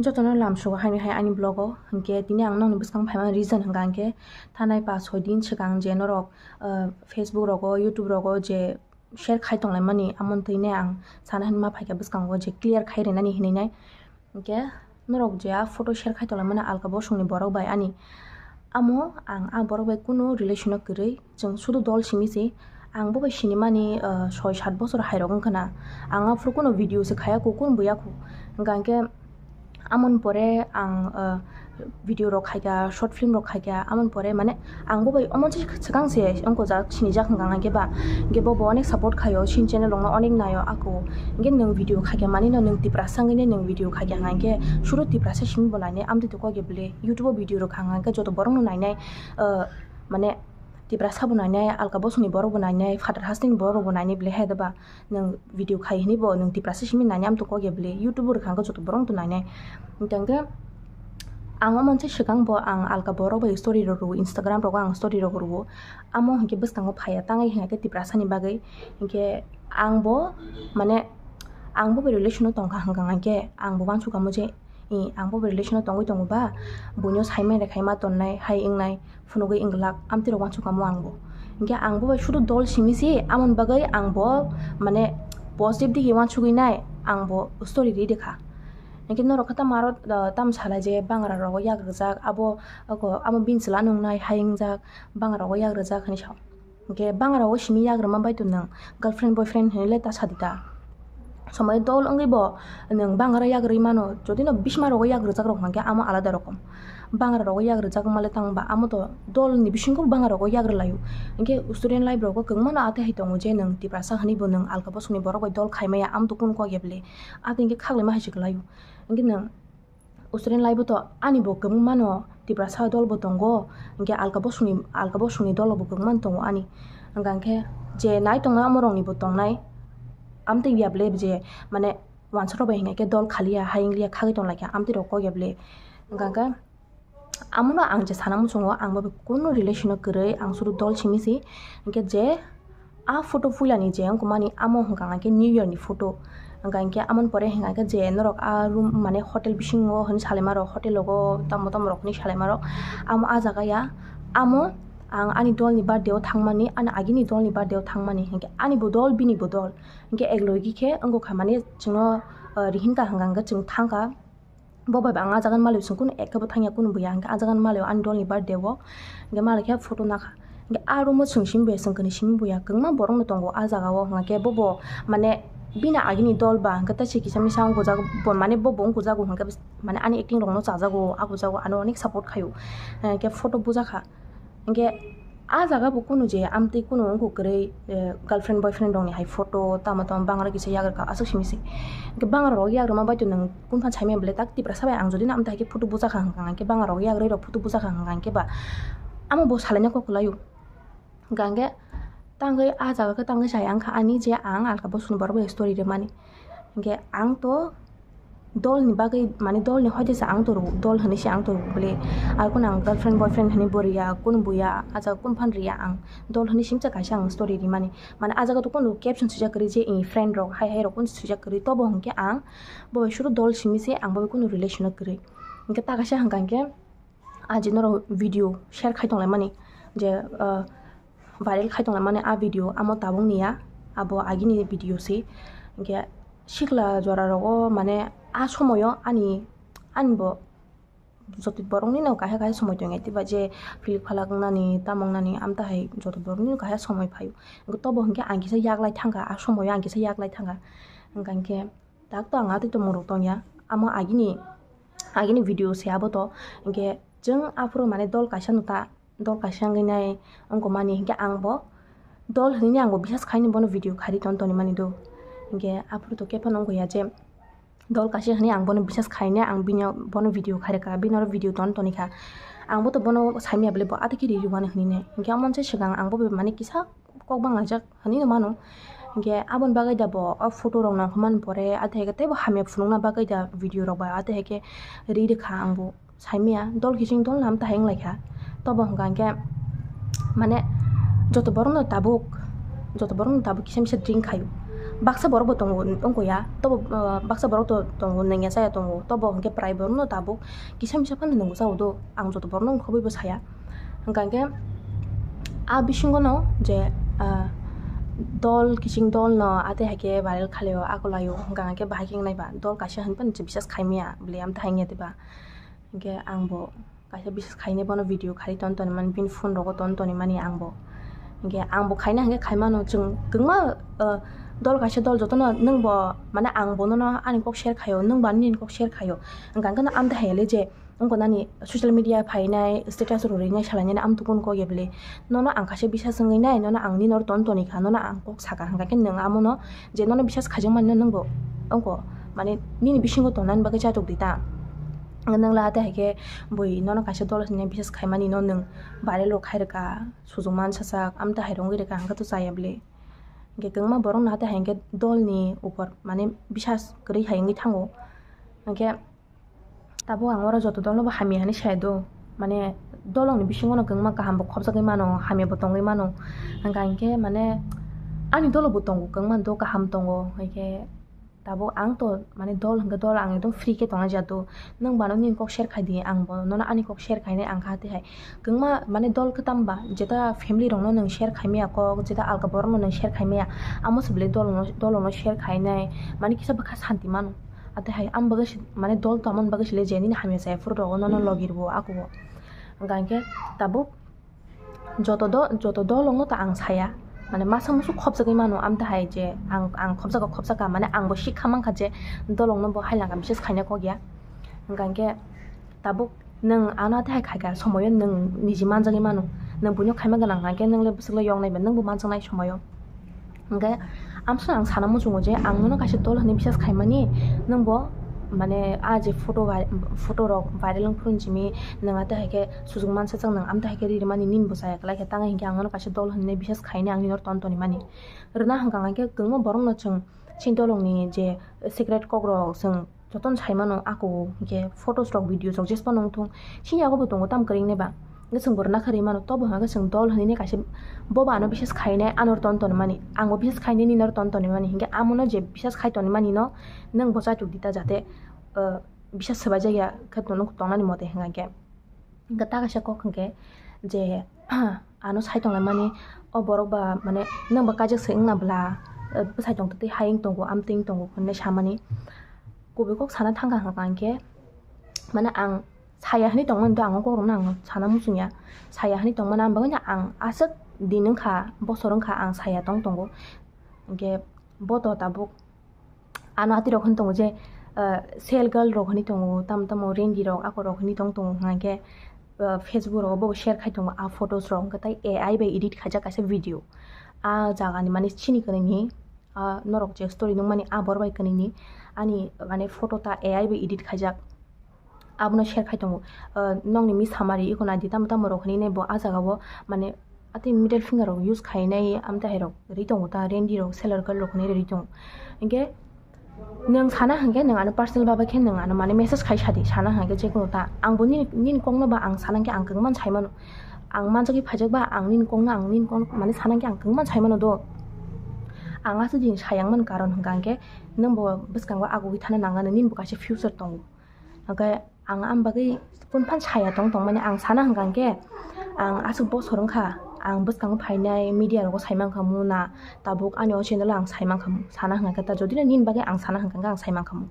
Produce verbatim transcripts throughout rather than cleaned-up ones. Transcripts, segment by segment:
Jotono lamsugo haini hai ani vlog o, hinkhe tini ang nokni bwskang phaimani reason hinkha hinkhe thanai paanch soi din swkang je norok, ah, Facebook rogo, YouTube rogo je share khai tonglaimani, amoni thwinai ang sana hinma phaikha bwskango je clear khai rinani hinwi nai. Hinkhe norok je a photo share khai tonglaimani alka bosongni borok bai ani, amo ang a borok bai kunu relation o kwrwi, chwng sudu dol simi se. Ang bo bai sinimani, ah, soi sat bosor hai rok wngkha na, ang aphuru kunu video se khaya kho, kunu buya kho. Hinkha hinkhe amoni pore ang, ah, video rok khaikha, short film rok khaikha, amoni pore mane ang bo bai omo se swkang se wngkojak, sinijak hinkha hinkhe ba, hinkhe bo bo onek support khaio, sini channel rokno onek naio ako. Hinkhe nwng video khaikha mani no nwng Tiprasa wngwi nwng video khaikha hinkha hinkhe sudu Tiprasa simi bo nainai, amtwi to kok ya bwle YouTube o video rok kha hinkha hinkhe joto borok no nainai, ah, mane Tiprasa bo nainai, alka bosongni borok bo nainai, phatar hasteni borok rok bo nainai bwle hai da ba. Nwng video khai hinwi bo nwng Tiprasa simi nainai, amtwi kok ya bwle YouTube o rwkha hinkhe joto borok no nainai. Hinkhe ang omo se swkang bo ang alka borok bai story rok rwo, Instagram rogo ang story rok rwo. Amo hinkhe bwskango phaiya tangwi hinkhe Tiprasa ni bagwi. Hinkhe ang bo mane ang bo bai relation o tongkha hinkha hinkhe ang bo uansukha mo je, i, ang bo bai relation o tongwi tongo ba, buino saimai rwkhaima tonnai hai wngnai, phunugwi wngglak, amtwi rok uansukha mo ang bo. Hinkhe ang bo bai sudu dol simi se, amoni bagwi ang bo mane positive digi uansugwi nai ang bo story ri rwkha. Hinkhe norok khe tamo aro, ah, tamo salai je bangra rogo yak rwjak, abo, abo bini chwla nungnai hai wngjak, bangra rogo yak rwjak hinwi sao. Hinkhe bangra rogo simi yak rwma bai to nwng girlfriend boyfriend hinwi le ta sadi ta. Somoi dol wngwi bo nwng bangra yak rwi mano, jodi no bisma rogo yak rwjak rok hinkhe amo alada rokom. Bangra rogo yak rwjak wngma le tang ba amo to dol ni bisingo bangra rogo yak rwlaio. Hinkhe student life rogo kwbangma no atwi hai tongo je nwng Tiprasa hinwi bo nwng alka bosongni borok bai dol khai maya, amo to kunu kok ya bwle. Atwi hinkhe khaklaima hai se kwlaio. Hinkhe nwng student life o to ani bo kwbangma no Tiprasa dol bo tongo, hinkhe alka bosongni, alka bosongni dol bo kwbangma no tongo ani. Hinkha hinkhe je nai tongnai amo rok ni bo tongnai, amtwi ya bwle je mane uansuk rok bai hinkha khe dol khaliya, hai wngliya, khagwi tonglaikha, amtwi rok kok ya bwle. Hinkha hinkhe amo no ang je sana muchungo, ang bo bai kunu relation o kwrwi, ang sudu dol simi se. Hinkhe je a photo puila ni je wngkha mani, amo hinkha hinkhe New Year ni photo. Hinkha hinkhe amoni pore hinkha hinkhe je norok a room mane hotel bisingo hinwi salaima rok, hotel rogo tamo tamo rok hinwi salaima rok, amo a jaga ya, amo ang ani dol ni birthday o thangmani, ani agini dol ni birthday o thangmani, hinkhe ani bo dol, bini bo dol, hinkhe ek logi khe wngkha mani chwngno, ah, rihinka hinkha hinkhe chwng thangkha. Bo bai ba ang a jaga ni malwi chwng kunu ekhe bo thangya, kunu buya hinkhe a jaga ni malwi ani dol ni birthday o hinkhe malwi khe photo nakha. Hinkhe a room o chwng simi buya, chwng kwnwi simi buya, kwbangma borok no tongo a jaga o, hinkhe bo bo mane bini agini dol ba hinkhe tei se kisa misa wngkujak bo, mane bo bo wngkujago hinkhe mane ani acting rok no chajago, a bujago, ano onek support khaio, hinkhe photo bujakha. Hinkhe a jaga bo kunu je amtwi kunu wngkha kwrwi, eh, girlfriend boyfriend rokni hai photo tamo tamo bangra kisa yagrwkha aswk simi se. Hinkhe bangra rok yagrwma bai to nwng kunu phano saimaya bwle tak Tiprasa bai ang jodi no amtwi hai khe photo bujakha hinkha hinkhe bangra rok yagrwi rok photo bujakha hinkha hinkhe ba amo bo salaina kok kwlaio. Hinkha hinkhe tangwi a jaga khe tangwi chaya wngkha ani je ang alka bosongni borok bai story rwmani. Hinkhe ang to dol ni bagwi, mane dol ni hoite se ang to rw, dol hinwi se ang to rw bwle. Ar kunu ang girlfriend boyfriend hinwi bo riya, kunu buya, a jaga kunu phan riya ang. Dol hinwi simsa kaisa ang story rimani. Mane a jaga to kunu caption swijak kwrwi je, i, friend rok hai hai rok kunu swijak kwrwi. Tobo hinkhe ang bo bai suru dol simi se, ang bo bai kunu relation o kwrwi. Hinkhe ta kaisa hinkha hinkhe, a je norok video share khai tonglaimani, je, ah, viral khai tonglaimani a video, amo tabuk ni ya, abo agini video se. Hinkhe sikla jora rogo, mane a somoyo ani, ani bo joto borok ni no kaisa kaisa somoi tongya, tei ba je philip phalak wngnani, tamo wngnani, amtwi hai joto borok ni no kaisa somoi phaio. Hinkhe tobo hinkhe ang kisa yaglai thangkha, a somoyo ang kisa yaglai thangkha. Hinkha hinkhe tak to ang atwi tongmung rok tongya, amo agini, agini video se abo to. Hinkhe chwng aphuru mane dol kaisa no ta, dol kaisa wngwi nai wngkha mani, hinkhe ang bo dol hinwi ang bo bisas khaini bono video khairi ton toni mani do. Hinkhe aphuru to khe phano wngkha ya je dol kaisa hinwi ang bono bisas khaina, ang bini bono video khairikha, bini oro video ton tonikha. Ang bo to bono saimaya bwle bo atwi khe ri rwmani hinwi nai. Hinkhe omo se swkang ang bo mane kisa kok banglaijak hinwi no mano. Hinkhe aboni bagwi da bo o photo rok nangkha mani pore, atwi hai khe teibo hamya phunukna bagwi da video rok bai atwi hai khe ri rwkha ang bo. Saimaya dol kiching dol nam ta heng lai kha. Tobo hwnka hinkhe mane joto borok no tabuk, joto borok no tabuk kisa misa drink khaio. baksa borok bo tongo wngkha ya, tobo, ah, baksa borok to tongo, nangya chaya tongo, tobo hwnkhe prai borok no tabuk kisa misa phano nangwi chao do, ang joto borok no wngkhobwi bo saya. Hwnkha hwnkhe a bisingo no je, ah, dol kiching dol no atwi hai khe viral khalio, akolaio, hwnkha hwnkhe bahai khe wngnai ba dol kaisa hwn phano bisas khaimaya bwlwi amtha hwnya diba. Hwnkhe ang bo kaisa bisas khainai bono video khai ton toni mani, bini phone rogo ton toni mani ang bo. Hwnkhe ang bo khaina hwnkhe khaimano chwng kwbangma, ah, dol kaisa dol jotono nwng bo mane ang bono no ani kok share khaio, nwng bo ani nini kok share khaio. Hwnkha hwnkhe no amtha hai le je wngkha nani social media phainai, status rw rinai salainani amtwkun kok ya bwlwi. Nono ang kaisa bisas wngwi nai, nono ang nini oro ton toni kha, nono ang kok saka hwnkha khe nwng amono je nono bisas khaijakmani no nwng bo wngkha mane nini bisingo tongnani bagwi chatok di ta. Nwng la atwi hai khe bui nono kaisa dol hinwi bisas khaimani no nwng viral rok khai rwkha, sujung mansa sak amtwi hai rok wngwi rwkha hwnkhe to chaya bwlwi. Hwnkhe kwbangma borok no atwi hai hwnkhe dol ni upor mane bisas kwrwi hai wngwi thango. Hwnkhe tabuk ang oro joto dol no bo hamya hinwi sai do, mane dolong ni bisingo no kwbangma kaham bo khopjagwi mano, hamya bo tongwi mano. Hwnkha hwnkhe mane ani dolo bo tongo, kwbangma do kaham tongo, hwnkhe tabuk ang to mane dol hwnkhe dol ang ekdom free khe tongna jato. Nwng bano nini kok share khai di, ang bo nono ani kok share khainai ang kha tei hai. Kwbangma mane dol kwtam ba, jeta family rok no nwng share khaimaya kok, jeta alka borok no nwng share khaimaya, amo se belai dol no, dol no share khainai, mane kisa bwkha santi mano. Atwi hai ang bagwi se, mane dol tongmani bagwi se le je nini hamya chaya phuru rogo nono logi rwo ako bo. Hwnkha hwnkhe tabuk joto do-, joto dolong no ta ang saya, mane masa musu khopjagwi mano amtwi hai je ang, ang khopjago khopjaka, mane ang bo sikha mankha je dolong no bo hai langa bisas khaina kok ya. Hwnkha hwnkhe tabuk nwng ano atwi hai khaikha somoyo nwng niji manjagwi mano, nwng buino khaima gwnang hwnkhe nwng le bwswk le yoknai ba nwng bo manjaknai somoyo. Hwnkhe amswk ang sana muchungo je ang nono kaisa dol hinwi bisas khaimani, nwng bo mane a je photo vai-, photo rok viral wng phuru simi nwng atwi hai khe sujung mansa chwng nwng amtwi hai khe ri rwmani nini bo chaya kwlai khe tang hinkhe ang nono kaisa dol hinwi bisas khainai ang nini oro ton toni mani. Rwna hwnkha hwnkhe kwbangma borok no chwng chini dolong ni je secret kok rok chwng jotono sai mano, ako hwnkhe photos rok, videos rok jespa nung thung, chini yago bo tongo tamo kwrwng nai ba. Hwnkhe chwng bo rwna kha rwi mano, tobo hwnkhe chwng dol hinwi kaisa bobo ano bisas khainai, ano ton ton mani, ang bo bisas khainai nini oro ton ton mani, hwnkhe amo no je bisas khai ton mani no nwng bo chaitok di ta, jate, ah, bisas swbai jak ya khe tong-, tongnani mote hwnkha hwnkhe. Hwnkhe ta kaisa kok hwnkhe je, ano sai tonglaimani, o borok ba mane nwng ba kaijak se wngna bwla, eh, bwsai tongtwtwi hai wng tongo, amtwi wng tongo hwnwi samani. Kubui kok sana thangkha hwnkha hwnkhe, mane ang saya hinwi tongmani do, ang o kokrokno ang sana muchungya. Saya hinwi tongmani ang bagwino ang aswk din wngkha, bosor wngkha ang saya tong tongo. Hwnkhe bo to tabuk ano atwi rok hwn tongo je, ah, sel girl rok hwnwi tongo, tamo tamo rendi rok ako rok hwnwi tong tongo hwnkhe, ah, Facebook rogo bo share khai tongo a photos rok, hwnkhe tai A I bai edit khaijak kaisa video. A jagani mane chini kwnwi ni, ah, norok je story nukmani a bor bai kwnwi ni ani mane photo ta A I bai edit khaijak. Abono share khai tongo. Ah, nokni mi samari iko nai di tamo tamo rok hinwi nai bo a jaga o mane atwi middle finger rok use khainai amtwi hai rok ri tongo ta, rendi rok, seller girl rok hinwi ri tongo. Hinkhe nwng sana hinkhe nwng ano personal baba khe nwng ano mane message khai sadi, sana hinkhe jekono ta. Ang bo nini, nini kokno ba ang sana hinkhe ang kwbangma sai mano. Ang manjagwi phaijak ba ang nini kokno, ang nini kokno mane sana hinkhe ang kwbangma sai mano do. Ang aswk jini sayang mani karon hinkha hinkhe nwng bo bwskango agugwi thana nang nani, nini bo kaisa future tongo. Hwnkhe ang am bagwi phone phan saya tong tongmani ang sana hwnkha hwnkhe ang aswk bosor wngkha, ang bwskango phainai media rogo sai mankha mu na, tabuk ani o channel o ang sai mankha mu sana hwnkha khe ta, jodi no nini bagwi ang sana hwnkha hwnkhe ang sai mankha mu.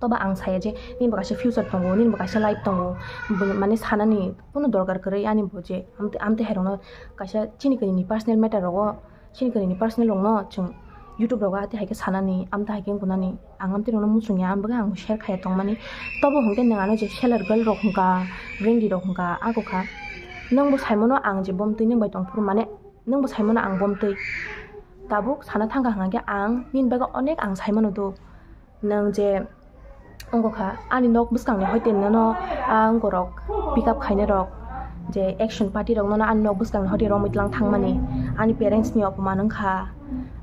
Toba ang saya je nini bo kaisa future tongo, nini bo kaisa life tongo, bo mane sanani kunu dorkar kwrwi ani bo je amtwi, amtwi hai rokno kaisa chini kwnwi ni personal matter rogo. Chini kwrwini personal rokno chwng YouTube rogo atwi hai khe sanani, amtwi hai khe wngkha nani, ang amtwi rokno muchungya, ang bagwi ang share khaiya tongmani. Tobo hwnkhe nwng ano je seller girl rok hwnkha, rendi rok hwnkha, ako kha. Nwng bo saimano ang je bomtwi nwng bai tongphuru, mane nwng bo saimano ang bomtwi. Tabuk sana thangkha hwnkha khe ang nini bagwi onek ang saimano do. Nwng je wngkha ani nok bwskangni hoite nono, ah, wngkorok pick up khainai rok, je action party rok nono ani nok bwskangni hoite romwi tlang thangmani, ani parents ni opoman wngkha,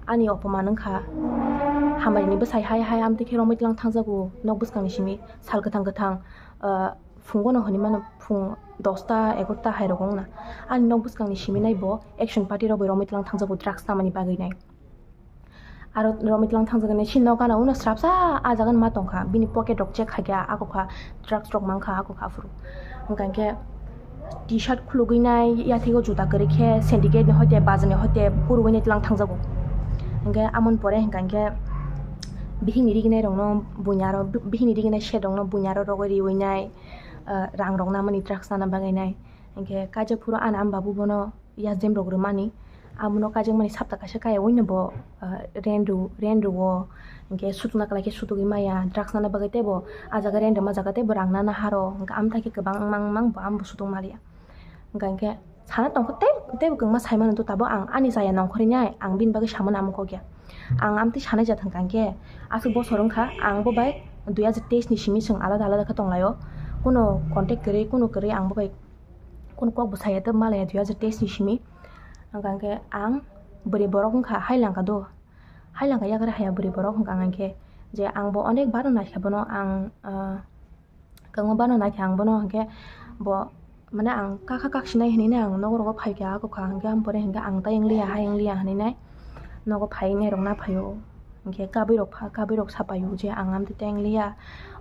ani opoman wngkha. Hambai ni bwsai hai hai amtwi khe romwi tlang thangjago nok bwskangni simi sal kwthang kwthang, ah, phungo no hinwi mano phung dosta egarota hai rok wngna. Ani nok bwskangni simi nai bo action party rok bai romwi tlang thangjago drugs tamani bagwi nai. Aro romwi tlang thangjakgani sini no gana uno srapsa ah jaga ma tongkha, bini pocket rok check khaikha, ako kha drugs rok mankha, ako kha aphuru. Hwnkha khe T-shirt khulugwi nai, yathego juta kwrwi khe syndicate ni hoite, bazar ni hoite, urugwi nai tlang thangjago. Hwnkhe amoni pore hwnkha khe bihikni riginai rokno buini aro, bihikni riginai set rokno buini aro rogwi riwi nai, ah, rang rok namani drugs nana bagwi nai. Hwnkhe kaijak phuru ani ama babu bono yajdim rok rwmani, abono kaijakmani sapta kaisa kaya uino bo, ah, rent rw-, rent rwo, hwnkhe sutuna kwlai khe sutugwi maya, drugs nana bagwi teibo ah jaga rent rwma jaga teibo rang nana haro, hwnkhe amtha khe kwbang wngmang wngmang bo amo bo sutung maliya. Hwnkha hwnkhe sana tongkha tei, teibo kwbangma saimano to tabuk ang ani chaya nongkhorwi nai, ang bini bagwi samano amo kok ya. Ang amtwi sanai jat hwnkha hwnkhe aswk bosor wngkha, ang bo bai dui hajar teis ni simi chwng alada alada khe tonglaio, kuno contact kwrwi, kuno kwrwi ang bo bai kuno kok bo saya tei malaya dui hajar teis ni simi. Hwnkha hwnkhe ang bwrwi borok wngkha, hai langkha do, hai langkha yakarwi haya bwrwi borok hwnkha hwnkhe je ang bo onek bar no naikha bono ang, ah, kwbangma bar no naikha ang bono hwnkhe bo mane ang kakha kaksinai hinwi nai ang nogo rogo phaikha, ako kha hwnkhe ang pore hwnkhe ang tai wngliya, hai wngliya hinwi nai nogo phainai rok na phaio. Hwnkhe kabui rok pha, kabui rok sapaio je ang amtwi teng liya,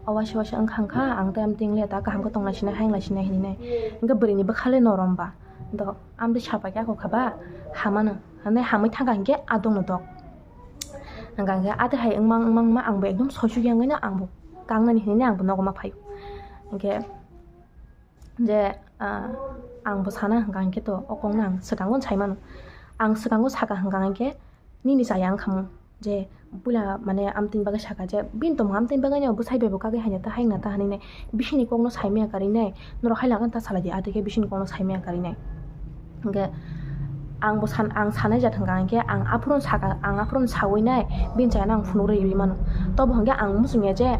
o waisa waisa wngkha wngkha, ang tei amtwi teng liya, ta kaham khe tongna sinai, hayungna sinai hinwi nai. Hwnkhe bwrwini bwkha le norom ba, do amtwi sapai khe ako kha ba hamano, hwnwi hamwi thangkha hwnkhe adokno dok. Hwnkha hwnkhe atwi hai wngmang wngmang wngma ang bo ekdom soisuk ya wngwi no ang bo kangnani hinwi no ang bo nogo ma phaio. Hwnkhe je, ah, ang bo sana hwnkha hwnkhe to o kokno ang swkango sai mano. Ang swkango saka hwnkha hwnkhe nini chaya wngkha mo je puila mane amtwini bagwi saka je bini tongmung amtwini bagwi no bwsai bai bo kagwi haina ta hayungna ta hinwi nai bisingni kokno sai maya karwi nai norok hai langkha ta salai di atwi khe bisingni kokno sai maya karwi nai. Hwnkhe ang bo san-, ang sanai jat hwnkha hwnkhe ang aphuru saka, ang aphuru sawi nai bini chayano ang phunuk rwi rwi mano. Tobo hwnkhe ang muchung ya je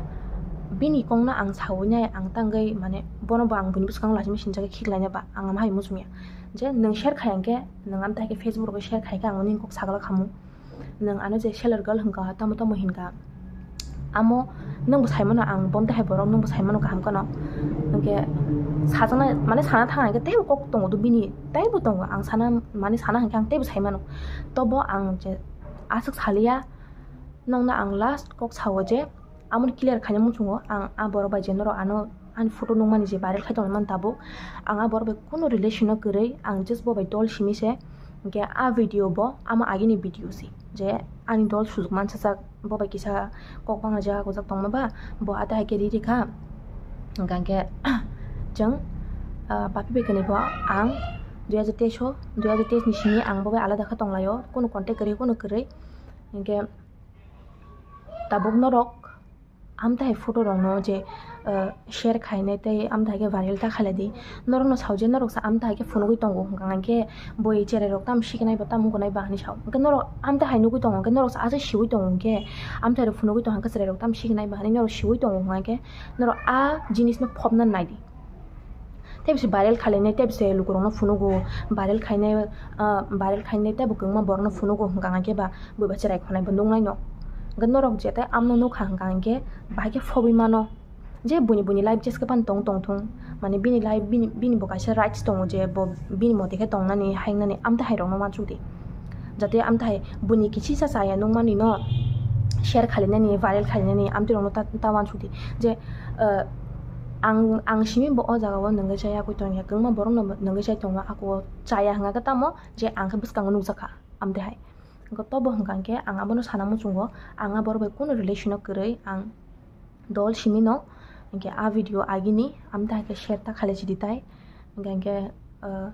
bini kokno ang sawi nai ang tangwi mane bono bo ang buini bwskango lachimwi sinjagwi khiklaina ba ang ama hai muchung ya je nwng share khai hwnkhe nwng amtwi hai khe Facebook rogo share khai khe ang nini kok sagla khamu. Nwng ano je seller girl hwnkha, tamo tamo hinkha. Amo nwngbo sai mano ang, bo amtwi hai borok nwngbo sai mano kaham kheno. Hwnkhe sajaknai, mane sana thang hwnkhe teibo kok tongo do bini, teibo tongo. Ang sana, mane sana hwnkhe ang teibo sai mano. Tobo ang je aswk saliya, nwngno ang last kok sao je, amoni clear khaina muchungo ang a borok bai je norok ano ani photo nukmani je viral khai tongmani tabuk, ang a borok bai kunu relation no kwrwi, ang just bo bai dol simi se. Hwnkhe a video bo amo agini video se, je ani dol sujuk mansajak, bo bai kisa kok banglaijak gojak tongma ba, bo ata hai khe ri rikha. Hwnkhe chwng, ah, papi bai kwnwi bo ang dui hajar teis o, dui hajar teis ni simi ang bo bai alada khe tonglaio, kunu contact kwrwi, kunu kwrwi. Hwnkhe tabuk norok amtwi hai photo rokno je, ah, share khainai tei amtwi hai khe viral ta khailai di. Norokno sao je norok sa amtwi hai khe phunugwi tongo hwnkha hwnkhe boi cherai rok tamo sikinai ba tamo wngnai ba hinwi sao. Hwnkhe norok amtwi hai nugwi tongo hwnkhe norok sa aswk siui tongo hwnkhe amtwi hai rok phunugwi tongkha hwnkhe cherai rok tamo sikinai ba hinwi norok siui tongo hwnkha hwnkhe norok a jinisno phobna nai di. Tei bisi viral khainai, tei bisi lukurokno phunugo, viral khainai, ah, viral khainai tei bo kwbangma borokno phunugo hwnkha hwnkhe ba bui ba cherai khonai bo nuknai no. Hwnkhe norok je tei amno nukha hwnkha hwnkhe bahai khe phobwi mano je buini, buini life jeske phano tong tong thung, mane bini life bini, bini bo kaisa rights tongo je bo bini mote khe tongnani, haingnani, amtwi hai rokno uansuk di. Jate amtwi hai buini kisisa chaya nukmani no share khainani, viral khainani, amtwi rokno ta, ta uansuk di. Je, ah, ang, ang simi bo o jaga o nungwi chaya koi tongya, kwbangma borok no nungwi chai tongo, ako chaya hwnkha khe tamo je ang khe bwskango nukjakha amtwi hai. Hwnkhe tobo hwnkha hwnkhe ang abono sana muchungo, ang a borok bai kunu relation o kwrwi, ang dol simi no, hwnkhe a video agini amtwi hai khe share ta khailai sidi tai, hwnkhe, hwnkhe, ah,